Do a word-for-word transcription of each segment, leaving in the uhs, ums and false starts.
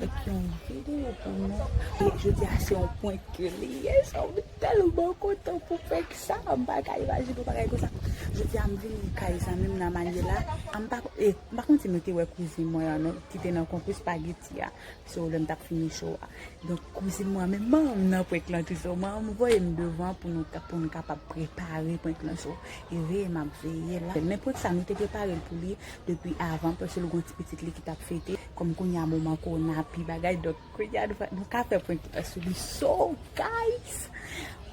Fèk yon videyo pou nou. E jodi a se yon prank ke li ye, sa m tèlman kontan pou fèk sa, m pa ka imajine yon bagay konsa. Jodi a m vini kay zanmi m nan Manuela, a m pa, e, m pa konn si nou te wè kouzin mwen an non, ki te nan konkou espageti a, so lè m t ap fini show a. Donk kouzin mwen menm, manman m nan prank lan tou, so manman m voye m devan pou nou ka, pou nou kapab prepare prank lan, so e veye m ap veye la. Men prank sa nou te prepare l pou li depi avan, paske l gon ti pitit li ki t ap fete. Kòm kounye a moman kowona pi bagay, donk kounye a nou, nou ka fè prank lan sou li. So, guys,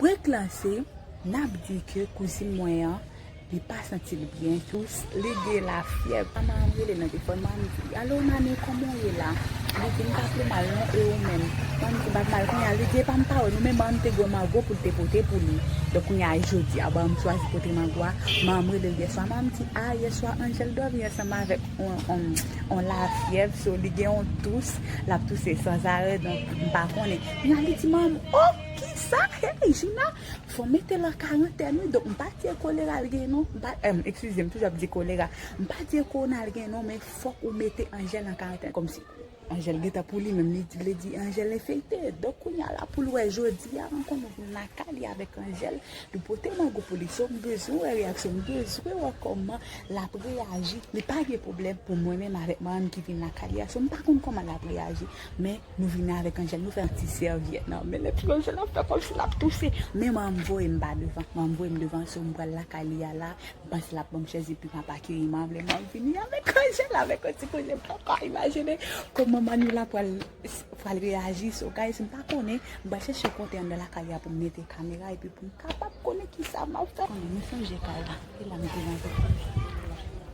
prank lan se, n ap di ke kouzin mwen an, li pa santi l byen. Tous, li gen lafyèv. Manman m rele nan telefòn, manman m di, "Alo, mami, kòman w ye la?" Li di, "M pa pi mal non, e ou menm?" Manman m di, "M pa pi mal." Kounye a, li di, "Epa m pa wè nou, men manman m te gen yon mango pou l te pote pou li." Donk, kounye a, jodi a, bon, m chwazi pote mango a. Manman m rele l yèswa. Manman m di, "A, yèswa, Angel dòmi ansanm avèk yon, yon, yon lafyèv, so li gen yon tous, l ap touse sanzarè, donk, m pa konnen." Kounye a, li di, "Manman m, oh, kisa? Hey, Gina, fò mete l an karantèn, wi." Donk, m pa di e kolera l gen non. M pa, em, eskize m, toujou ap di kolera. M pa di e kowona l gen non, men fòk ou mete Angel an karantèn. Kòmsi Angel gentan pou li menm, li di, li di Angel enfekte. Donk, kounye a la, pou l wè jodi a ankò, nou vin lakay li avèk Angel. Li pote mango pou li. So, m bezwen wè reyaksyon, m bezwen wè kòman l ap reyaji. Li pa gen pwoblèm pou mwen menm avèk manman m ki vin lakay li a. So, m pa konn kòman l ap reyaji. Men, nou vini avèk Angel, nou fè yon ti sèvyèt nan men l, epi Angel ap fè kòmsi l ap touse. Men manman m voye m pa devan, manman m voye m devan, so m pral lakay li a la, m panse l ap ban m chèz epi m ap akeyi manman m, lè manman m vini avèk Angel, avèk yon ti koze, m pa ka imajine kòman Manuela pral, pral reyaji. So, guys, m pa konnen, m pral chèche kote anndan lakay li a pou m mete kamera, epi pou m kapab konnen kisa m ap fè. Konnen, nou sonje kay la, e la m te nan.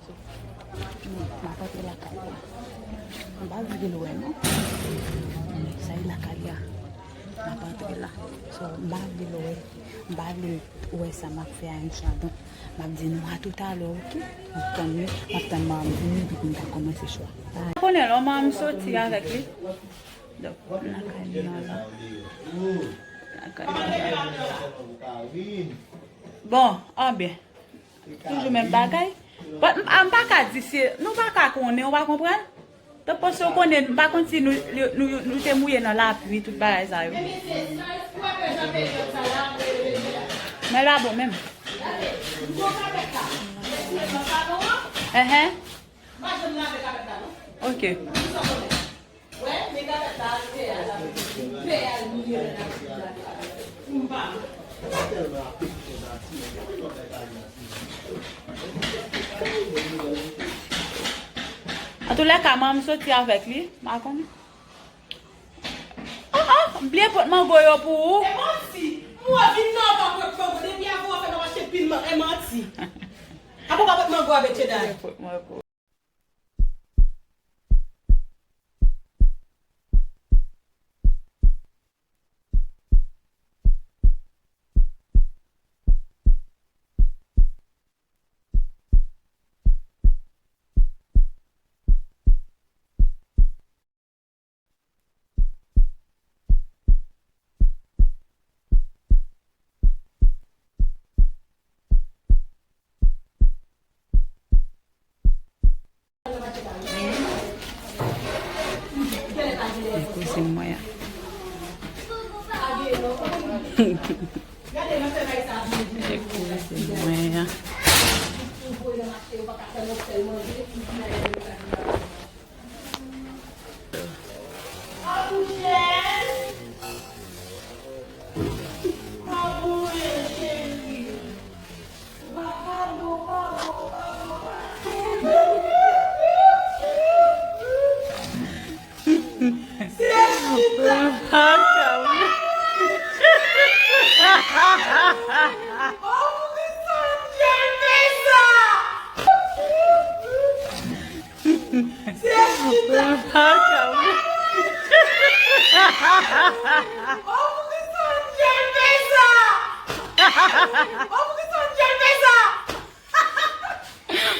So, m ap antre lakay la. M pa vle l wè non. Sa e lakay la. M ap antre la. So, m pa vle l wè. M pa vle l wè sa m ap fè a yon chan. Donk, m ap di nou a toutalè, oke? M ap tann nou, m ap tann manman m vini, epi pou n ka kòmanse show a. Bye. Konnen lè manman m soti avèk li. Donk, m lakay li an la. Lakay li an la. Bon, anben. Toujou menm bagay. But m, m pa ka di se, nou pa ka konnen, ou pa konprann? Donk, paske w konnen, m pa konn si nou, nou, nou, nou te mouye nan lapli, tout bagay sa yo. Men l pa bon menm. Enhen. Ok. Antoulèka, manman m soti avèk li, m pa konnen. Ah, ah, m bliye pot mango yo pou ou. E manti. M wè vin nan anba pot mango. Depi avan w fè m ap achte pil man-, e manti. Apa w pa pot mango avèk cheda? M bliye pot mango. E kouzin mwen an. E kouzin mwen an.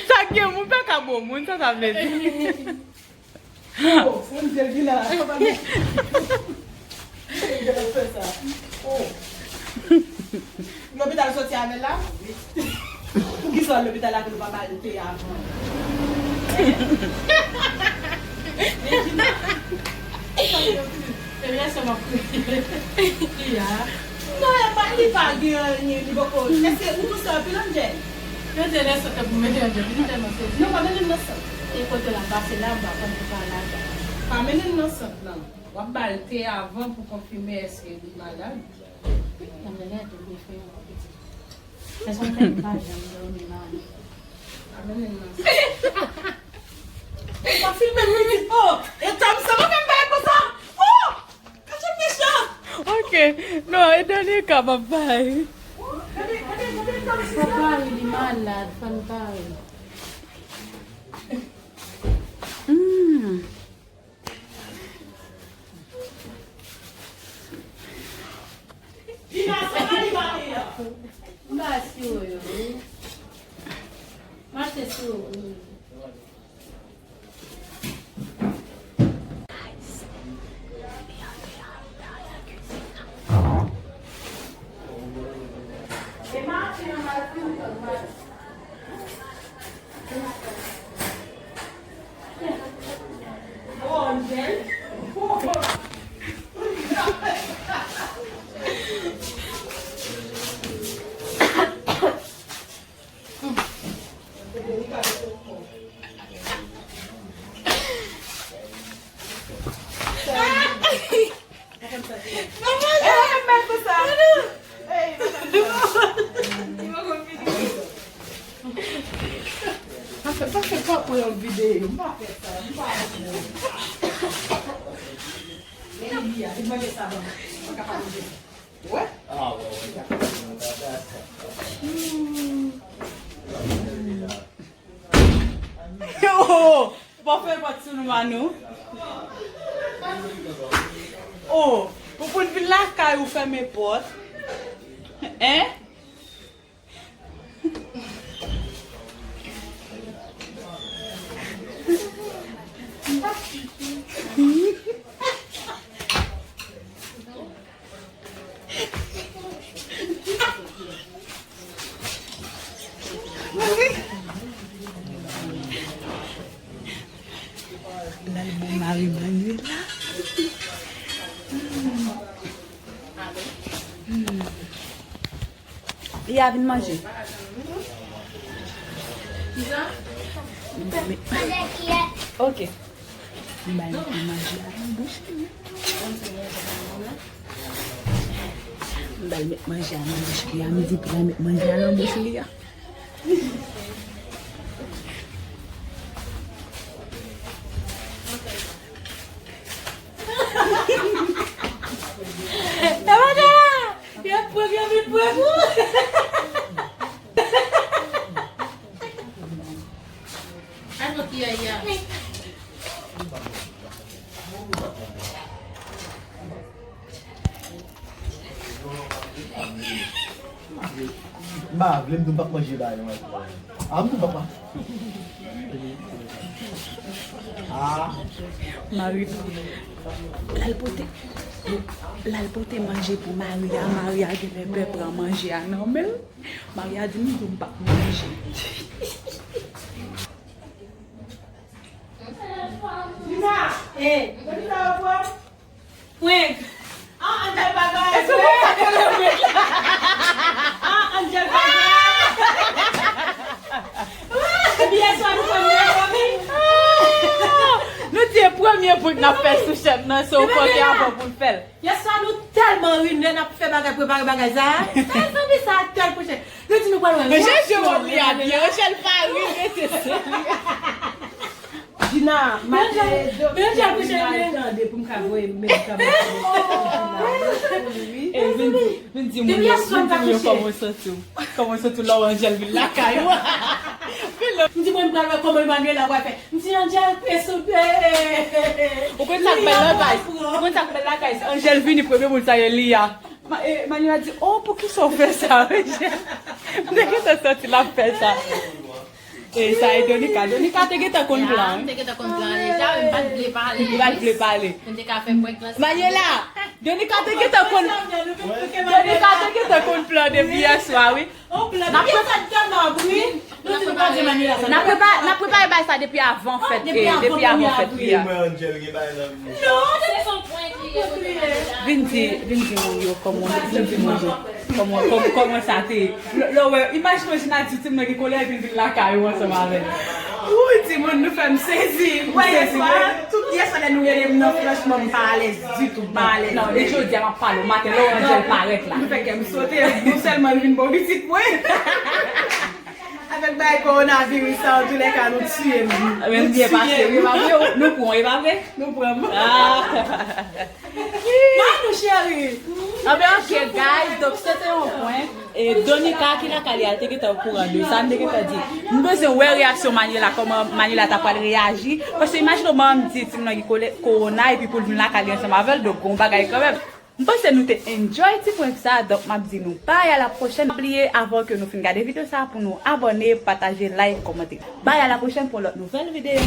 Sa gen moun pa ka bon moun, sa sa vle di? Oh, Angel vin la. Angel ap fè sa. Oh. Lopital soti avè l la? Poukisa lopital la ke nou pa ba l te avan? Hein? Men Gina. Sa m ap kriye. Li a. Non, e pa, li pa gen anyen, li poko. Èske ou tou sè anpil, Angel? Yo te lè sot pou mete Angel, li tèlman sezi. Non, pa mennen l nan sant. E kote l ap pase la, m pa konn pou pa la. Pa mennen l nan sant, non. W ap ba l te avan pou konfime èske li malad. Nan mèlè tou li fè yon piti. Se son tèt pa janm dòmi mari. Amèn nan. Pa filme m pitit. Oh, e tanm sa pa fè m bay konsa. Oh! Kache mechan. Ok. Non, e dènye ka m ap bay. Gade, gade, gade tanm sa. Fò pari li malad, fò n pari. Hmm. Dina, sa va li maten an? M pa siwo yo, wi. Mache siwo pou nou. E maten an, m al fini fè maten. Sa fè, sa fè pa pran yon videyo. M pa fè sa. M pa fè sa. Men li a, li manje sa ban mwen. Mwen ka pa manje. Wè? Hmm. Oh! Ou pa fè pòt sou nou, Manou. Oh! Pou, pou n vin lakay ou fèmen pòt. Hein? L al bon mari Manuela. Hmm. Hmm. Li a vin manje. Ok. M ba l manje a nan bouch li. M ba l met manje a nan bouch li a. M di pou l met manje a nan bouch li a. Yo pran, yo vin pran kou. Ato ki a ya. M pa vle, m di m p ap manje bagay yo. Ah, m di m p ap. Ah. Mari, l al pote, l al pote manje pou Maria. Maria genlè pè pran manje a nan men l. Maria di m tou m p ap manje. Dina! Eh! Gade sa yo pran. Prank! Ah, Angel bagay! Èske w konn sa k rele prank la? Ah, Angel bagay! Epi yèswa nou fè mwen prank. Nou di premye prank n ap fè sou chèf nan, se w fòke avan pou l fè l. Yèswa nou tèlman ri, lè n ap fè bagay, prepare bagay sa a. Mezanmi, sa a tèl kouche. Nou di nou pral wè. Angel jwe wòl li a byen. Angel pa ri, rete sou li. Dina, maten, doktè Dina al tande pou m ka voye medikaman pou li. Eh, vin di, vin di moun yo, vin di moun yo kòman w santi w. Kòman w santi w lè w Angel vin lakay ou. M di mwen m pral wè kòman Emmanuela pral fè. M di Angel, e sou, e, e, e, e. Ou konn sa k bèl la, guys? Ou konn sa k bèl la, guys? Angel vini, premye moun sa ye li a. Ma-, e, Manuela di, "Oh, poukisa w fè sa, Angel?" M te gentan santi l ap fè sa. E sa e Donika. Donika te gentan konn plan, wi. M te gentan konn plan deja, men m pa t vle pale. Li pa t vle pale. M te ka fè prank lan. Manuela, Donika te gentan konn, Donika te gentan konn plan depi yè swa, wi. N ap prepare bagay sa depi avan fèt, depi avan fèt li a. Mwen Angel gen bagay nan men. Vin di, vin di moun yo kòman, vin di moun yo kòman, kòman, kòman sa te ye. Lè w wè, imajine w si Natif te mande kolè epi l vin lakay ou ansanm avè l. Wouy, timoun, nou fè m sezi. Wè, yèswa, tout yèswa lè nou rele m nan, franchman, m pa alèz ditou, m pa alèz. Non, e jodi a m ap pale w maten, lè w wè Angel parèt la. Nou fè kè m sote, non sèlman l vin bon pitit mwen. Avèk bagay kowonaviris sa, antoulèka, nou tiye m. Men m byen pase, wi, pa vre, nou pran, e pa vre? Nou pran m. Anben, ok, guys, donk se te yon prank. E Donica ki lakay li a, li te gentan okouran de sa, m te gentan di. M bezwen wè reyaksyon Manuela, kòman Manuela ta pral reyaji. Paske imajine w manman m di timoun nan gen kole- kowona epi pou l vin lakay li ansanm avè l, donk gon bagay kanmenm. M panse nou te enjoy ti prank sa, donk m ap di nou bye a la pwochèn. Pa bliye avan ke nou fin gade videyo sa pou nou abòne, pataje, like, kòmante. Bye a la pwochèn pou yon lòt nouvèl videyo.